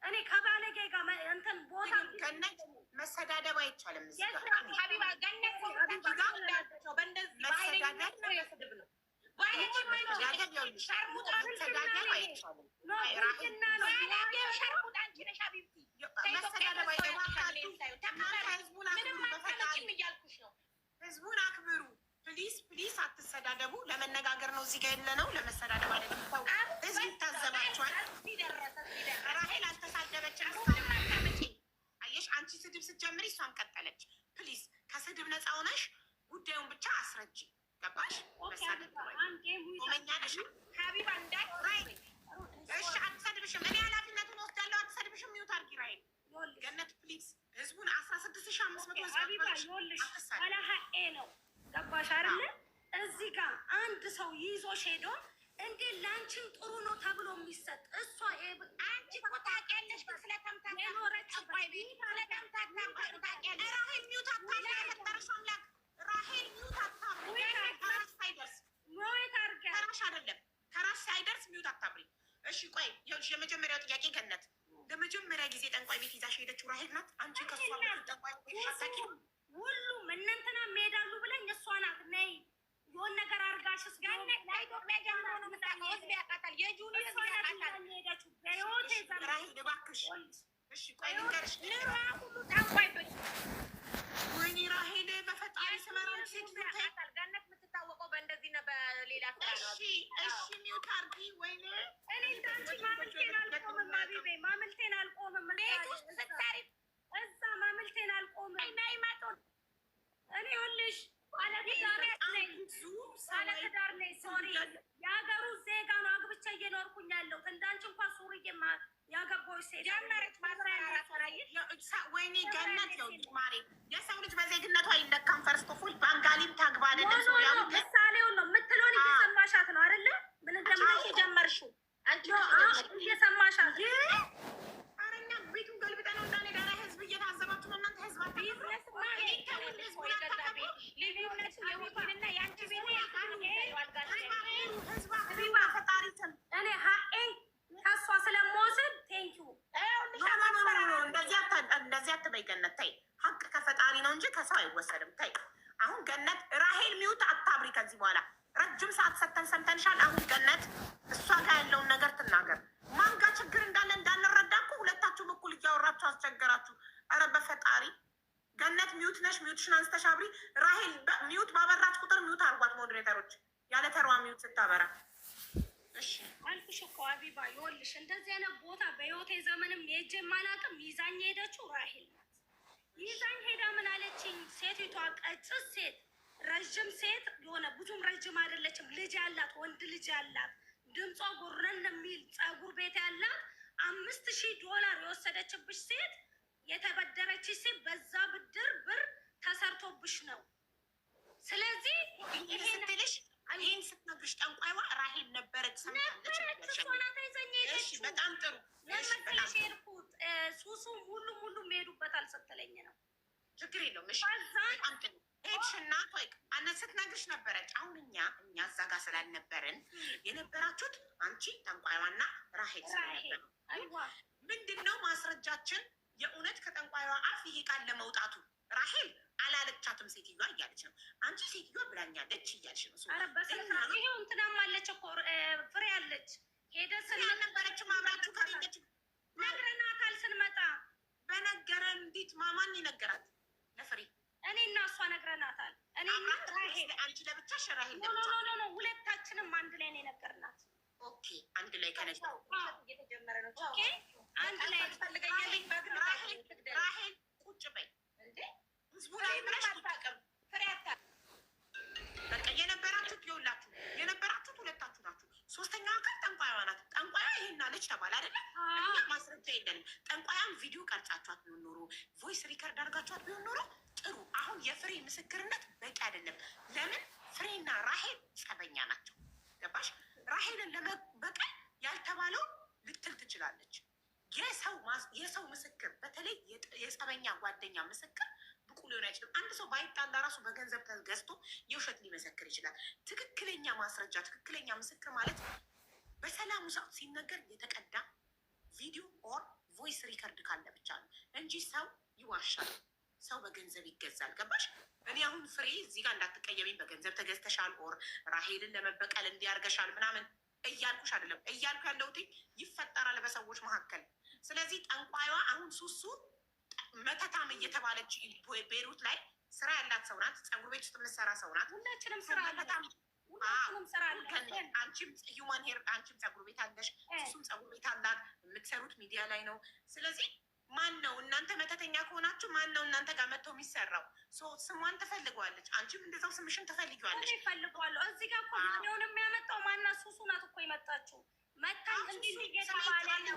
እኔ ከባለጌ ጋር እንትን ቦታ ገነት መሰዳደብ አይቻልም። እዚህ ጋር ሀቢባ ገነት በእንደዚህ በኃይለኝነት ነው የስድብ ነው። መሰዳደብ አይቻልም። ሸርሙጣ አንቺ ነሽ ሀቢብቲ። መሰዳደብ አይቻልም። ህዝቡን አክብሩ፣ በፈጣሪ እያልኩሽ ነው። ህዝቡን አክብሩ። Please please፣ አትሰዳደቡ። ለመነጋገር ነው እዚህ ጋር ያለ ነው፣ ለመሰዳደብ አይደለም። ተው፣ ህዝብ ይታዘባቸዋል። ራሄል አልተሳደበችም እስካሁን። አየሽ፣ አንቺ ስድብ ስትጀምሪ እሷም ቀጠለች። Please ከስድብ ነፃ ሆነሽ ጉዳዩን ብቻ አስረጂ። ገባሽ? መሳደብ ቆመኛ ነሽ ሀቢባ እንዳት እሺ፣ አትሰድብሽም። እኔ ኃላፊነቱን ወስዳለሁ። አትሰድብሽም። Mute አድርጊ ራሄል። ገነት please፣ ህዝቡን 16,500 ህዝብ አክብረሽ አትሳደቢ። ባለሀኤ ነው ገባሽ አይደለ? እዚህ ጋር አንድ ሰው ይዞሽ ሄዶ እንዴ ለአንቺም ጥሩ ነው ተብሎ የሚሰጥ እሷ አንቺ እኮ ታውቂያለሽ፣ ግን ስለተምታታ ጠንቋይ ቤት ስለተምታታ ታውቂያለሽ። ራሄል mute አታብሪ። የፈጠረሽ አምላክ ራሄል mute አታብሪ። ተራሽ ሳይደርስ mute አድርጊያት። ተራሽ አይደለም ተራሽ ሳይደርስ mute አታብሪ። እሺ ቆይ፣ ይኸውልሽ የመጀመሪያው ጥያቄ ገነት፣ ለመጀመሪያ ጊዜ ጠንቋይ ቤት ይዛሽ ሄደችው ራሄል ናት። አንቺ ከእሷ በፊት ጠንቋይ ቤት አታውቂም? ሁሉም እነ እንትና ይሄዳሉ ብለኝ እሷ ናት ነይ የሆነ ነገር አድርጋሽስ ገነት ከኢትዮጵያ ጀምሮ ነው የምታውቀው። ህዝብ ያውቃታል። የጁኒ እሷ ህዝብ ናት ያውቃታል። ይዛኝ ሄደችው። በህይወቴ ዘመን ራሄል እባክሽ፣ እሺ ቆይ ልንገርሽ። ንሯ ሁሉ ጠንቋይ ቤት ወይኔ ራሄል በፈጣሪ ስመራ ሴት ህዝብ ያውቃታል። ገነት የምትታወቀው በእንደዚህ ነው፣ በሌላ ስራ ነው። እሺ እሺ፣ mute አድርጊ። ወይኔ እኔ እንዳንቺ ማምልቴን አልቆምም። አቢቤ ማምልቴን አልቆምም። ቤት ውስጥ ስትሰሪ እዛ ማምልቴን አልቆምም። ነይ መጡ እኔ ይኸውልሽ ባለትዳር ነኝ፣ ብዙ ባለትዳር ነኝ። Sorry የሀገሩ ዜጋ ነው አግብቼ እየኖርኩኝ ያለሁት። እንዳንቺ እንኳን ሱርዬ ያገባሁሽ ሴት ጀመረች ማስፈራራት። አየሽ? ወይኔ ገነት ነው ማሬ፣ የሰው ልጅ በዜግነቱ አይለካም። First of all ባንጋሊም ታግባ አይደለም No no no፣ ሶሪያዊ ግን ምሳሌውን ነው የምትለውን እየሰማሻት ነው አይደለ? ምን አንቺ እንደምትል ነሽ የጀመርሽው። አንቺ ነሽ የጀመርሽው። እየሰማሻት ነው። ኧረ እኛ ቤቱን ገልብጠን ነው እንዳንሄድ። ኧረ ህዝብ እየታዘባችሁ ነው እናንተ። ህዝብ አታከብሩ። ቢዝነስ ማ ተውን፣ ህዝቡን አታከብሩ። ልዩነቱ የሆቴልና የአንቺ ቤት ህዝብ አክብሩ፣ ህዝብ አክብሩ። በፈጣሪ ስም እኔ ሀኤን ከእሷ ስለምወስድ thank you። No no no no no፣ እንደዚህ አትበይ ገነት። ተይ፣ ሀቅ ከፈጣሪ ነው እንጂ ከሰው አይወሰድም። ተይ አሁን ገነት፣ ራሄል mute አታብሪ ከዚህ በኋላ። ረጅም ሰዓት ሰተን ሰምተንሻል። አሁን ገነት እሷ ጋር ያለውን ነገር ትናገር። ማን ጋር ችግር እንዳለ እንዳንረዳ እኮ ሁለታችሁም እኩል እያወራችሁ አስቸገራችሁ። ኧረ በፈጣሪ ገነት mute ነሽ፣ mute ሽን አንስተሽ አብሪ። ራሄል mute ባበራች ቁጥር mute አርጓት moderator ኦች፣ ያለ ተሯ mute ስታበራ። እሺ። አልኩሽ እኮ አቢባ፣ ይኸውልሽ እንደዚህ አይነት ቦታ በህይወቴ ዘመንም ሄጄም አላውቅም። ይዛኝ ሄደችው ራሄል ናት። ይዛኝ ሄዳ ምን አለችኝ? ሴቲቷ ቀጭን ሴት፣ ረዥም ሴት፣ የሆነ ብዙም ረዥም አይደለችም፣ ልጅ ያላት፣ ወንድ ልጅ ያላት፣ ድምጿ ጎረን የሚል፣ ፀጉር ቤት ያላት፣ 5,000 ዶላር የወሰደችብሽ ሴት፣ የተበደረች ሴት፣ በዛ ብድር ብር ተሰርቶብሽ ነው። ስለዚህ ይህን ስትልሽ፣ ይህን ስትነግርሽ ጠንቋይዋ ራሄል ነበረች ሰምታለች። ነበረች፣ እሷ ናት ይዛኝ እሺ ሄደችው። በጣም ጥሩ። እሺ በጣም ለመሰለሽ የሄድኩት ሱሱም ሁሉም ሁሉም ይሄዱበታል ስትለኝ ነው። ችግር የለውም። እሺ ከዛ በጣም ጥሩ። ሄድሽና ቆይ አነ ስትነግርሽ ነበረች። አሁን እኛ እዛ ጋር ስላልነበርን የነበራችሁት አንቺ ጠንቋይዋና ራሄል ራሄል ስለነበሩ አይዋ ምንድን ነው ማስረጃችን? የእውነት ከጠንቋይዋ አፍ ይሄ ቃል ለመውጣቱ ራሄል አላለቻትም ሴትዮዋ እያለች ነው። አንቺ ሴትዮዋ ብላኛለች እያልሽ ነው። ኧረ በስነ ስርዓት ይኸው እንትናም አለች እኮ ፍሬ አለች። ሄደ ፍሬ አልነበረችም አብራችሁ ከሌለች ነግረናታል ስንመጣ። በነገረን እንዴት ማማን ይነገራት ለፍሬ? እኔ እና እሷ ነግረናታል። እኔ እና ራሄል። አንቺ ለብቻሽ ራሄል No no ለብቻ? No no no፣ ሁለታችንም አንድ ላይ ነው የነገርናት። Okay፣ አንድ ላይ ከነገሩ እየተጀመረ ነው። Okay፣ አንድ ላይ። ትፈልገኛለች። በግል ራሄል ራሄል ቁጭ በይ። እንዴ ህዝቡን ፍሬ አክብረሽ ምንም ቁጭ አታውቅም። ፍሬ አታውቅም። በቃ የነበራችሁት ይኸውላችሁ፣ የነበራችሁት ሁለታችሁ ናችሁ። ሶስተኛው አካል ጠንቋይዋ ናት። ጠንቋያ ይሄን አለች ተባለ አይደለ? እኛ ማስረጃ የለንም። ጠንቋያን ቪዲዮ ቀርጻችኋት ቢሆን ኖሮ፣ voice record አድርጋችኋት ቢሆን ኖሮ ጥሩ። አሁን የፍሬ ምስክርነት በቂ አይደለም። ለምን? ፍሬና ራሄል ጸበኛ ናቸው። ገባሽ? ራሄልን ለመበቀል ያልተባለውን ልትል ትችላለች። የሰው ምስክር በተለይ የጸበኛ ጓደኛ ምስክር ብቁ ሊሆን አይችልም። አንድ ሰው ባይጣላ ራሱ በገንዘብ ተገዝቶ የውሸት ሊመሰክር ይችላል። ትክክለኛ ማስረጃ፣ ትክክለኛ ምስክር ማለት በሰላሙ ሰዓት ሲነገር የተቀዳ ቪዲዮ ይዋሻል። ሰው በገንዘብ ይገዛል። ገባሽ? እኔ አሁን ፍሬ እዚህ ጋር እንዳትቀየሚኝ፣ በገንዘብ ተገዝተሻል or ራሄልን ለመበቀል እንዲያርገሻል ምናምን እያልኩሽ አይደለም። እያልኩ ያለሁት ይፈጠራል በሰዎች መካከል። ስለዚህ ጠንቋይዋ አሁን ሱሱ መተታም እየተባለች ቤሩት ላይ ስራ ያላት ሰው ናት። ፀጉር ቤት ውስጥ የምትሰራ ሰው ናት። ሁላችንም ስራ አለን። ሁላችንም ስራ አለን። አንቺም human hair፣ አንቺም ፀጉር ቤት አለሽ፣ እሱም ፀጉር ቤት አላት። የምትሰሩት ሚዲያ ላይ ነው። ስለዚህ ማን ነው እናንተ መተተኛ ከሆናችሁ ማን ነው እናንተ ጋር መጥቶ የሚሰራው? ስሟን ትፈልገዋለች። አንቺም እንደዛው ስምሽን ትፈልጊዋለሽ። እፈልገዋለሁ። እዚህ ጋር እኮ ቪዲዮውን የሚያመጣው ማና ሱሱ ናት እኮ የመጣችው። መታኝ እንዲህ እንዲህ እየተባለ ነው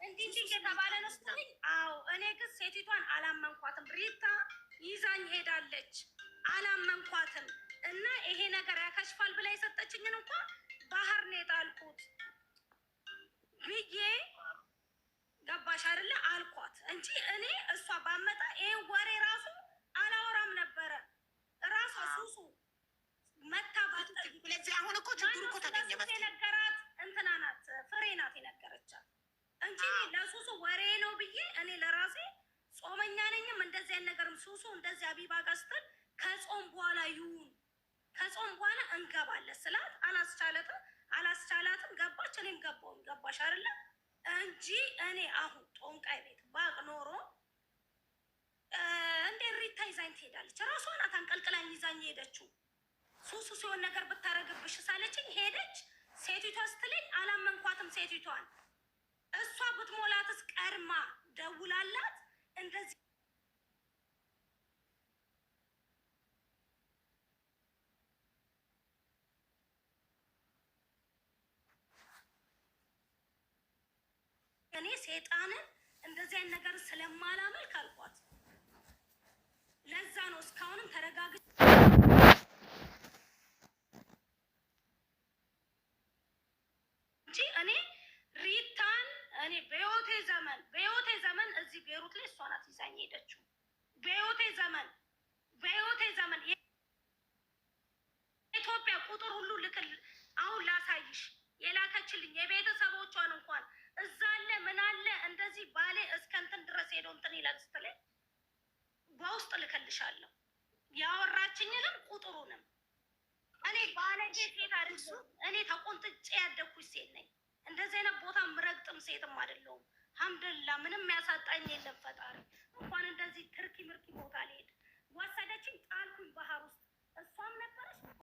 እንዲህ እንዲህ እየተባለ ነው ስትለኝ፣ አዎ እኔ ግን ሴቲቷን አላመንኳትም። ሪታ ይዛኝ ሄዳለች፣ አላመንኳትም። እና ይሄ ነገር ያከሽፋል ብላ የሰጠችኝን እንኳን ባህር ነው የጣልኩት ብዬ ገባሽ አይደለ አልኳት እንጂ እኔ እሷ ባመጣ ይሄን ወሬ ራሱ አላወራም ነበረ። ራሷ ሱሱ መታ ስለዚህ አሁን እኮ ችግሩ እኮ ተገኘ። የነገራት እንትና ናት ፍሬ ናት የነገረቻት እንጂ ለሱሱ ወሬ ነው ብዬ እኔ ለራሴ ጾመኛ ነኝም እንደዚህ አይነት ነገርም ሱሱ እንደዚህ አቢባ ጋር ስትል ከጾም በኋላ ይሁን ከጾም በኋላ እንገባለን ስላት አላስቻላትም። ገባች፣ እኔም ገባሁኝ። ገባሽ አይደለ እንጂ እኔ አሁን ጦንቃይ ቤት ባቅ ኖሮ እንዴ ሪታ ይዛኝ ትሄዳለች። ራሷ ናት አንቀልቅላኝ ይዛኝ ሄደችው። ሱሱ ሲሆን ነገር ብታረግብሽ ሳለችኝ ሄደች። ሴቲቷ ስትለኝ አላመንኳትም። ሴቲቷን እሷ ብትሞላትስ ቀድማ ደውላላት እንደዚህ እኔ ሴጣንን እንደዚህ አይነት ነገር ስለማላመልክ አልኳት። ለዛ ነው እስካሁንም ተረጋግጬ እንጂ እኔ ሪታን እኔ በህይወቴ ዘመን በህይወቴ ዘመን እዚህ ቤሩት ላይ እሷ ናት ይዛኝ ሄደችው። በህይወቴ ዘመን በህይወቴ ዘመን የኢትዮጵያ ቁጥር ሁሉ ልክል አሁን ላሳይሽ የላከችልኝ የቤተሰቦቿን እንኳን እዛ አለ ምን አለ እንደዚህ ባሌ እስከ እንትን ድረስ ሄዶ እንትን ይላል ስትለኝ በውስጥ ልከልሻለሁ ያወራችኝንም ቁጥሩንም። እኔ ባለጌ ሴት አይደለሁም። እኔ ተቆንጥጬ ያደግኩኝ ሴት ነኝ። እንደዚህ አይነት ቦታ ምረግጥም ሴትም አይደለሁም። አልሐምዱሊላህ ምንም ያሳጣኝ የለም ፈጣሪ። እንኳን እንደዚህ ትርኪ ምርኪ ቦታ ልሄድ ወሰደችኝ፣ ጣልኩኝ ባህር ውስጥ። እሷም ነበረች